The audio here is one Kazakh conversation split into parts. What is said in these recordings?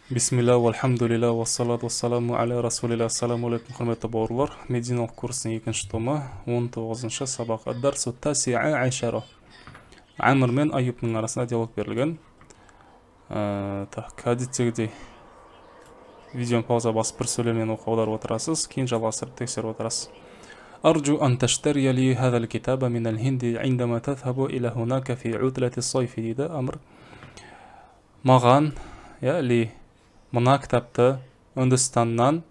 Бисмилля, вальхамдулилля, уассалату уассаламу аля расулилля. Ассаламу алейкум, құрметті бауырлар. Мединалық курстың екінші томы, 19 сабақ. Ад-дарсу тасиа ашара. Амр мен Аюбның арасында диалог берілген. Так, әдеттегідей видеоны пауза басып, бір сөйлемнен оқып, аударып отырасыз, кейін жалғастырып тексеріп отырасыз. أرجو أن تشتري لي هذا الكتاب من الهند عندما تذهب إلى هناك في عطلة الصيف дейді Амр. Маған, иә, ли, мына кітапты Үндістаннан,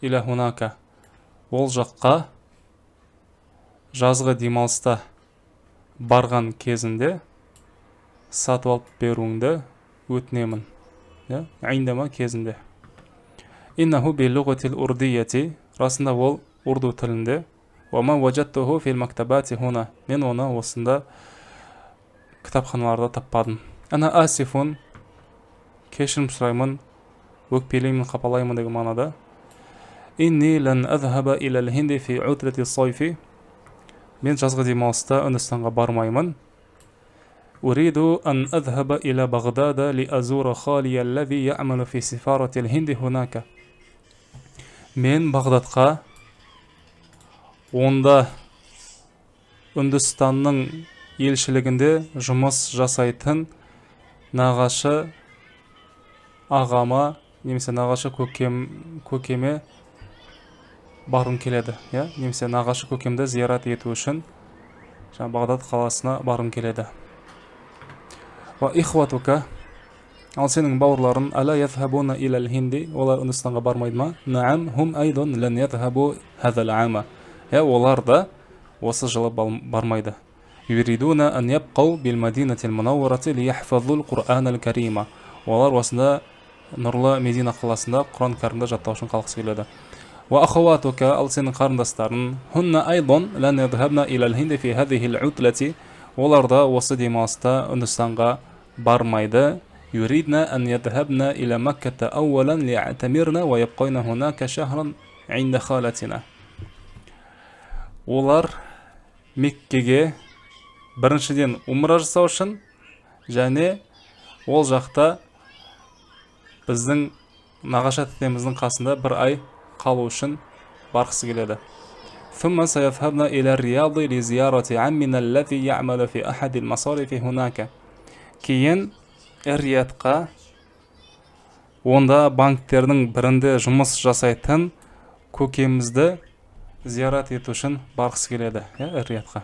иля хунака, ол жаққа жазғы демалыста барған кезінде сатып алып беруіңді өтінемін, иә. Индама, кезінде. Иннаху биллуғатил урдияти, расында ол урду тілінде. Уама ваджаттуху фил мактабати хуна, мен оны осында кітапханаларда таппадым. Ана асифун, кешірім сұраймын, өкпелеймін, қапалаймын деген мағынада. Инни лан азхаба иля хинди фи утлати сайфи, мен жазғы демалыста Үндістанға бармаймын. أريد أن أذهب إلى بغداد لأزور خالي الذي يعمل في سفارة الهند هناك. Мен Бағдадқа, онда Үндістанның елшілігінде жұмыс жасайтын нағашы ағама немесе нағашы көкеме барғым келеді, иә, немесе нағашы көкемді зиярат ету үшін жаңа Бағдад қаласына барғым келеді. Уа ихватука, ал сенің бауырларың, ала язхабуна иля хинди, олар Үндістанға бармайды ма? Наам, хум айдан лан язхабу хазал ама, иә, олар да осы жылы бармайды. Юридуна ан ябқау бил мадинати мунавварати лияхфазул Құран ал карима, олар осында нұрлы Медина қаласында Құран Кәрімді жаттау үшін қалғысы келеді. Уа ахаватука, ал сенің қарындастарың, хунна айдан лан ядхабна иля хинди фи хазихи утлати, олар да осы демалыста Үндістанға бармайды. Юридна ан ядхабна иля Макката ауалан лиятамирна ва ябқайна хунака шахран инда халатина, олар Меккеге біріншіден умра жасау үшін және ол жақта біздің нағашы тәтеміздің қасында бір ай қалу үшін барғысы келеді. ثم سيذهبن إلى الرياض لزيارة عمنا الذي يعمل في أحد المصارف هناك. Кейін Риядқа, онда банктердің бірінде жұмыс жасайтын көкемізді зиярат ету үшін барғысы келеді, иә, Риядқа.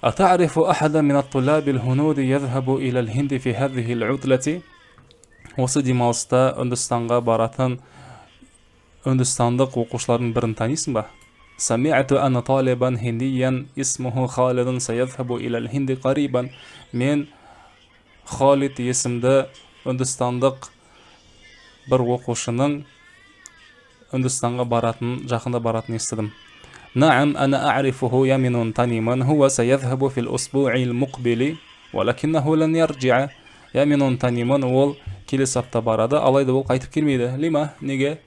أتعرف أحدا من الطلاب الهنود يذهب إلى الهند في هذه العطلة؟ Осы демалыста Үндістанға баратын үндістандық оқушылардың бірін танисың ба? سمعت أن طالبا هنديا اسمه خالد سيذهب إلى الهند قريبا. Мен Халид есімді үндістандық бір оқушының Үндістанға баратын, жақында баратынын естідім. نعم، أنا أعرفه، иә, мен оны танимын. هو سيذهب في الأسبوع المقبل ولكنه لن يرجع. Иә, мен оны танимын, ол келесі апта барады, алайда ол қайтып келмейді. Лима, неге?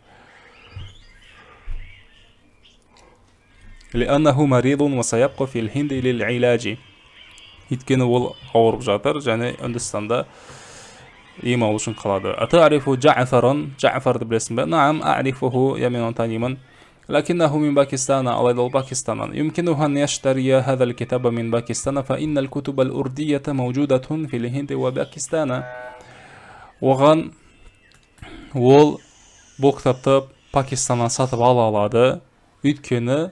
لأنه مريض وسيبقى في الهند للعلاج، өйткені ол ауырып жатыр және Үндістанда ем алу үшін қалады. أتعرف جعفرا، Жафарды білесің бе? نعم، أعرفه، иә, мен оны танимын. لكنه من باكستان، алайда ол Пакистаннан. يمكنه أن يشتري هذا الكتاب من باكستان، فإن الكتب الأردية موجودة في الهند وباكستان. Оған, ол бұл кітапты Пакистаннан сатып ала алады, өйткені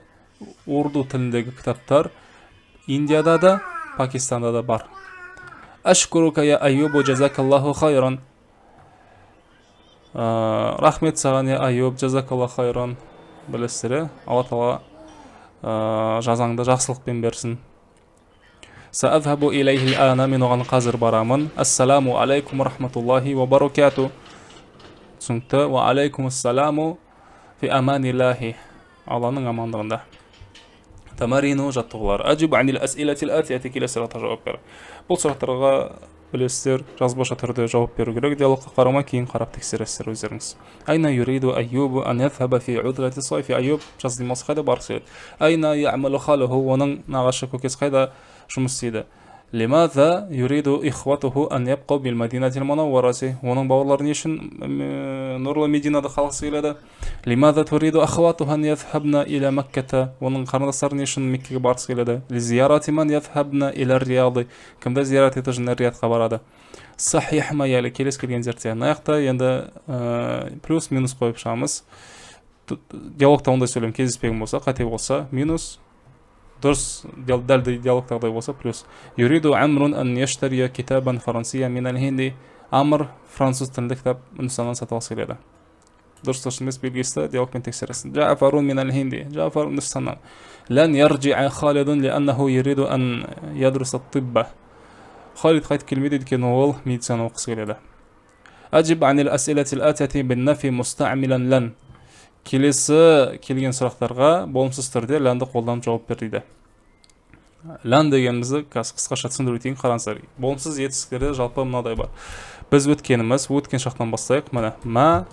урду тіліндегі кітаптар Индияда да, Пакистанда да бар. Ашкурука я Аюбу, жазакаллаху хайран. Рахмет саған, я Аюб, жазакаллаху хайран. Білесіздер, иә, Алла Тағала жазаңды жақсылықпен берсін. Саазхабу илейхи ана, мен оған қазір барамын. Ассаламу алейкум рахматуллахи ва баракату. Түсінікті. Уа алейкум ассаламу, фи аманиллахи, Алланың амандығында. Тамарину, жаттығулар. Аджиб анил асилатил атияти, келесі сұраққа жауап бер. Бұл сұрақтарға, білесіздер, жазбаша түрде жауап беру керек, диалогқа қарамай, кейін қарап тексересіздер өздеріңіз. Айна юриду Аюбу ан язхаба фи удлати сайфи? Аюб жаз демалысқа қайда барғысы келеді? Айна ямалу халуху, оның нағашы көкесі қайда жұмыс істейді? Лимаза юриду ихватуху ан ябқау бил мадинатил мунавварати. Оның бауырлары не үшін нұрлы Мединада қалғысы келеді? Лимаза туриду ахватуху ан язхабна иля Макката. Оның қарындастары не үшін Меккеге барғысы келеді? Лизиярати ман язхабна иля Рияды. Кімді зиярат ету үшін Риядқа барады? Сахих ма яли, келесі келген зертте. Мына жақта енді плюс минус қойып шығамыз. Диалогта ондай сөйлем кездеспеген болса, қате болса минус, дұрыс дәл диалогтағыдай болса плюс. Юриду амрун ан яштария китабан франсия мин аль хинди. Амр француз тілінде кітап Үндістаннан сатып алғысы келеді. Дұрыс дұрыс емес белгісі диалогпен тексересің. Жафарун мин аль хинди. Жафар Үндістаннан. Лән ярджиа Халидун лианнаху юриду ан ядруса тибба. Халид қайтып келмейді, өйткені ол медицина оқығысы келеді. Аджиб анил асилатил атати бин нафи мустаъмилан лан. Келесі келген сұрақтарға болымсыз түрде ләнді қолданып жауап бер дейді. Лән дегенімізді қазір қысқаша түсіндіріп өтейін, қараңыздар. Болымсыз етістіктерде жалпы мынадай бар. Біз өткеніміз, өткен шақтан бастайық. Міне, ма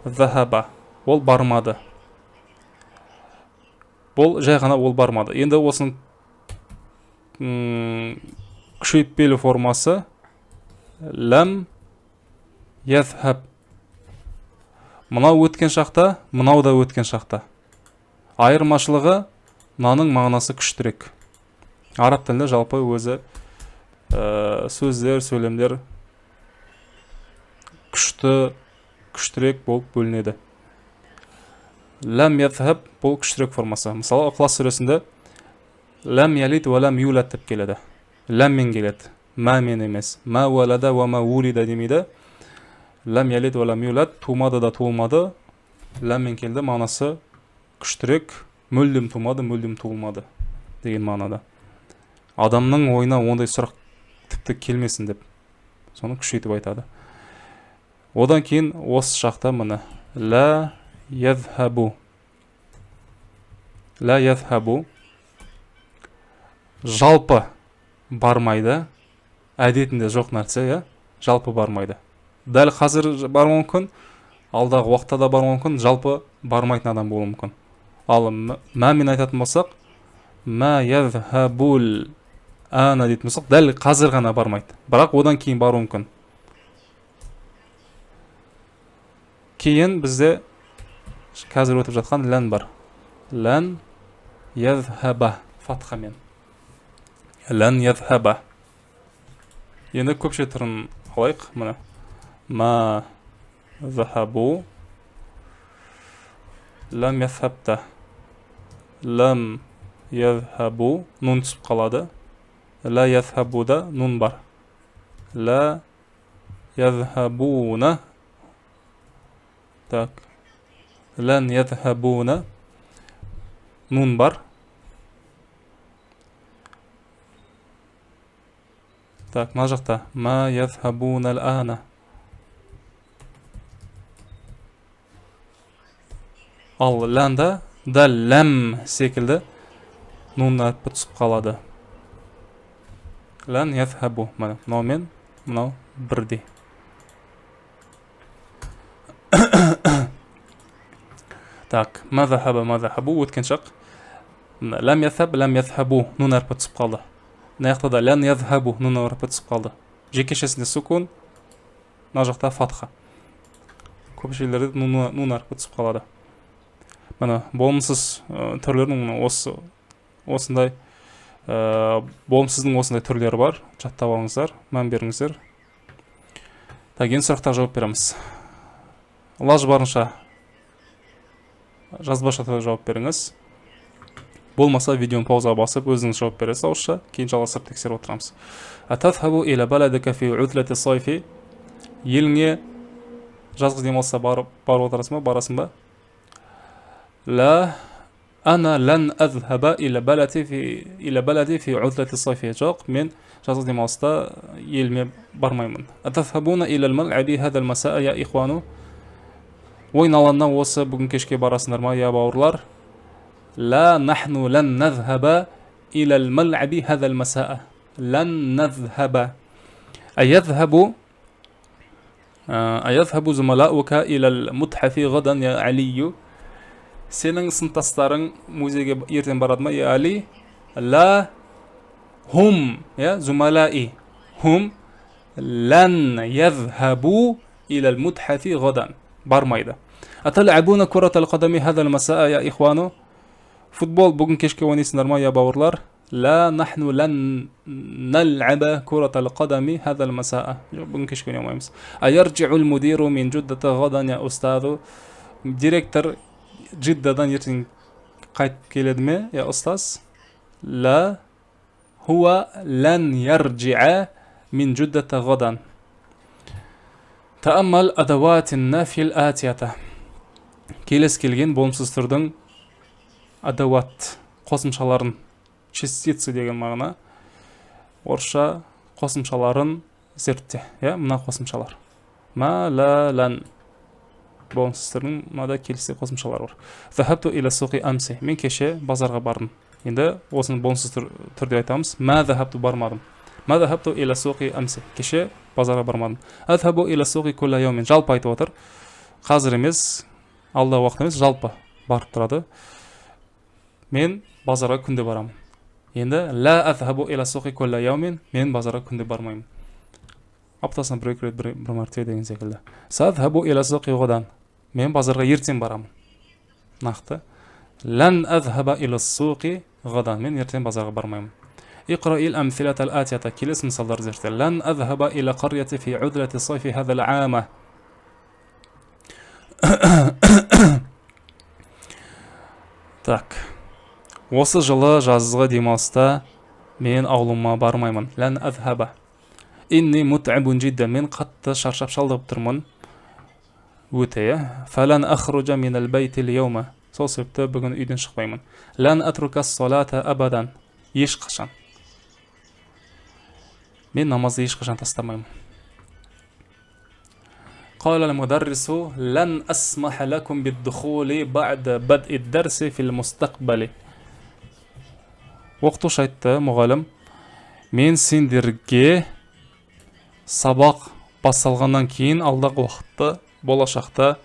захаба. Ол бармады. Бұл жай ғана ол бармады. Енді осының күшейтпелі формасы ләм язхаб. Мынау өткен шақта, мынау да өткен шақта. Айырмашылығы мынаның мағынасы күштірек. Араб тілінде жалпы өзі сөздер, сөйлемдер күшті, күштірек болып бөлінеді. Ләм язхаб бұл күштірек формасы. Мысалы, Ықылас сүресінде ләм ялид уа ләм юлад деп келеді. Ләммен келеді, мәмен емес. Мә уалада уа мә улида демейді. Ләм ялид уа ләм юлад, тумады да туылмады. Ләммен келді, мағынасы күштірек, мүлдем тумады, мүлдем туылмады деген мағынада. Адамның ойына ондай сұрақ тіпті келмесін деп соны күшейтіп айтады. Одан кейін осы жақта міне ла язхабу. Ла язхабу жалпы бармайды, әдетінде жоқ нәрсе, иә? Жалпы бармайды. Дәл қазір баруы мүмкін, алдағы уақытта да баруы мүмкін, жалпы бармайтын адам болуы мүмкін. Ал мәмен айтатын болсақ, мә язхабул ана дейтін болсақ, дәл қазір ғана бармайды, бірақ одан кейін баруы мүмкін. Кейін бізде қазір өтіп жатқан лән бар. Лән язхаба фатхамен. Лән язхаба. Енді көпше түрін алайық. Міне. Ма захабу ләм язхабта. Ләм язхабу нун түсіп қалады. Ла язхабуда нун бар. Ла язхабуна. Так. Лән язхабуна нун бар. Так, мына жақта ма язхабуна ал-ана. Ал ләнда дәл ләм секілді нун әрпі түсіп қалады. Лән язхабу. Міне, мынау мен мынау бірдей. Так, ма захаба, ма захабу өткен шақ. Ләм язхаб, ләм язхабу нун әрпі түсіп қалды. Мына жақта да лән язхабу нун әрпі түсіп қалды. Жекешесінде сукун, мына жақта фатха. Көп жерлерде нун әрпі түсіп қалады. Міне, болымсыз түрлерінің осындай болымсыздың осындай түрлері бар. Жаттап алыңыздар, мән беріңіздер. Так, енді сұрақтарға жауап береміз. Лаж барынша жазбаша түрде жауап беріңіз. Болмаса видеоны паузаға басып өзіңіз жауап бересіз ауызша, кейін жалғастырып тексеріп отырамыз. Атазхабу иля баладика фи утлати сайфи. Еліңе жазғы демалыста барып отырасың ба, барасың ба? Ла ана лан азхаба иля балади фи утлати сайфи. Жоқ, мен жазғы демалыста еліме бармаймын. Атазхабуна иля ал-мал'аби хаза ал-масаа я ихвану. Ойын алаңына осы бүгін кешке барасыңдар ма, я бауырлар? Ла нахну лан назхаба иля ал-мал'аби хаза ал-масаа. Лан назхаба. Аязхабу зумалаука иля ал-мутхафи гадан я Алию. Сенің сыныптастарың музейге ертең барады ма, я Али? Ла Хум, иә, зумалаи. Хум лан ядхабу иля мутхафи ғадан. Бармайды. Аталабуна куратал қадами хадал масаа я ихвану? Футбол бүгін кешке ойнайсыңдар ма, я бауырлар? Ла нахну лан нал'аба куратал қадами хадал масаа. Жоқ, бүгін кешке ойнай алмаймыз. Аярджиу мудиру мин джуддата ғадан я устазу? Директор Джиддадан ертең қайтып келеді ме, я ұстаз? Ла хуа лан ярджиа мин джуддата ғадан. Тааммал адаватин нафил атията. Келесі келген болымсыз түрдің адауат қосымшаларын, частицы деген мағына, орысша қосымшаларын зертте, иә, мына қосымшалар. Ма, ла, лан. Болымсыз түрдің мынада келесі қосымшалары бар. Захабту иля суқи амси. Мен кеше базарға бардым. Енді осыны болымсыз түрде айтамыз. Ма захабту, бармадым. Ма захабту иля суқи амси. Кеше базарға бармадым. Азхабу иля суқи кулла яумин. Жалпы айтып отыр. Қазір емес, алдағы уақыт емес, жалпы барып тұрады. Мен базарға күнде барамын. Енді ла азхабу иля суқи кулла яумин. Мен базарға күнде бармаймын. Аптасына бір екі рет, бір мәрте деген секілді. Сазхабу иля суқи ғадан. Мен базарға ертең барамын. Нақты. Лан азхаба иля суқи ғадан. Мен ертең базарға бармаймын. Иқраил амсилатал атията. Келесі мысалдарды зертте. Лан азхаба иля қарьяти фи удлати сайфи хазал ама. Так. Осы жылы жазғы демалыста мен ауылыма бармаймын. Лан азхаба. Инни мут'ибун жиддан. Мен қатты шаршап шалдығып тұрмын. Өте, иә. Фалан ахружа минал байтил яума. Сол себепті бүгін үйден шықпаймын. Лан атрука салата абадан. Ешқашан. Мен намазды ешқашан тастамаймын. قال المدرس لن أسمح لكم بالدخول بعد بدء الدرس في المستقبل. Оқытушы айтты, мұғалім, мен сендерге сабақ басталғаннан кейін алдағы уақытта, болашақта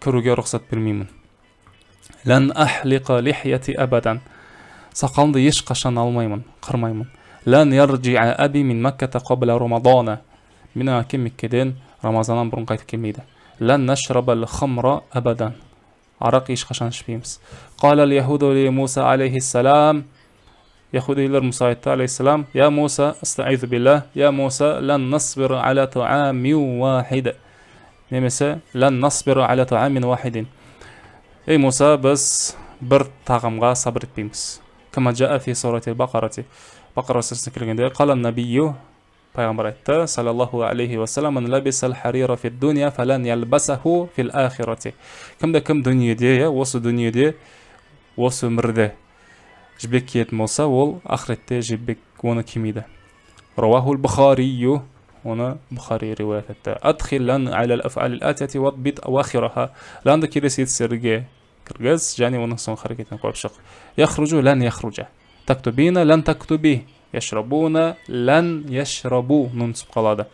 кіруге рұқсат бермеймін. Лән ахлиқа лихьяти абадан. Сақалымды ешқашан алмаймын, қырмаймын. Лән ярджиа аби мин макката қабла рамадана. Менің әкем Меккеден Рамазаннан бұрын қайтып келмейді. Лән нашрабал хамра абадан. Арақ ешқашан ішпейміз. Қала яхуду ли Муса алейхиссалам. Яхудилер Муса айтты алейхиссалам: Я Муса, астаизу билlah, я Муса, лән насбир аля таамин вахид. Немесе лән насбир аля таамин вахидин. Ей Муса, біз бір тағамға сабыр етпейміз. Кама жаа фи сурати Бақарати. Бақара сүресіне келгенде, қала набийю, пайғамбар айтты, саллаллаху алейхи уассалам, ман лабисал харира фи дуния фалан ялбасаху фил ахирати. Кімде кім дүниеде, иә, осы дүниеде, осы өмірде жібек киетін болса, ол ақыретте жібек оны кимейді. Рауахул Бухарию, оны Бухари риуаят етті. Адхил лан аля ал-аф'ал ал-атияти вадбит ауахираха. Ланды келесі етістерге кіргіз және оның соңғы харекетін қойып шық. Яхружу лан яхружа. Тактубина лан тактуби. Яшрабуна лан яшрабу. Нун түсіп қалады.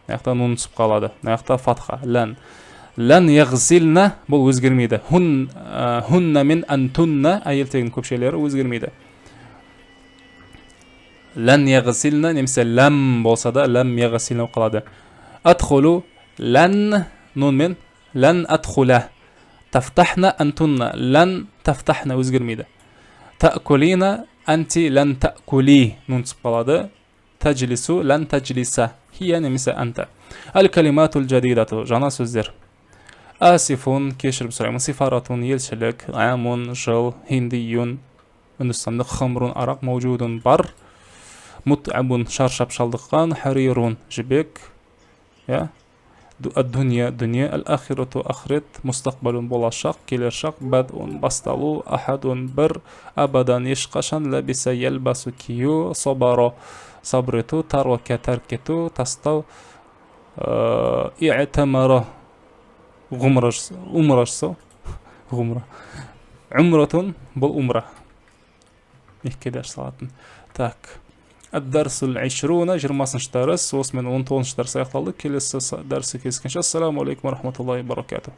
Мына жақта нун түсіп қалады. Мына жақта фатха. Лан. Лан яғсилна бұл өзгермейді. Хун, хунна мен антунна әйел тегінің көпшелері өзгермейді. Лан яғсилна немесе лам болса да лам яғсилна болып қалады. Адхулу лан нунмен лан адхула. Тафтахна антунна лан тафтахна өзгермейді. Таакулина анти лан таакули нун түсіп қалады. Тажлису лан тажлиса. Хия немесе анта. Әл калиматул жадидату жаңа сөздер. Асифун кешірім сұраймын, сифаратун елшілік, амун жыл, хиндиюн үндістандық, хамрун арақ, маужудун бар, мутабун шаршап шалдыққан, харирун жібек, иә, ад-дүния дүние, әл-ахирату ақырет, мустақбалун болашақ, келер шақ, бадун басталу, ахадун бір, абадан ешқашан, ләбиса ялбасу кию, сабара сабыр ету, тарака тәрк ету, тастау, и'тамара ғұмра, умра жасау, ғұмра, умратун бұл умра, Меккеде жасалатын. Так, ад-дарсул ишруна, 20-шы дәріс, осымен 19-шы дәріс аяқталды. Келесі дәрісте кездескенше, ассаламу алейкум рахматуллахи баракатух.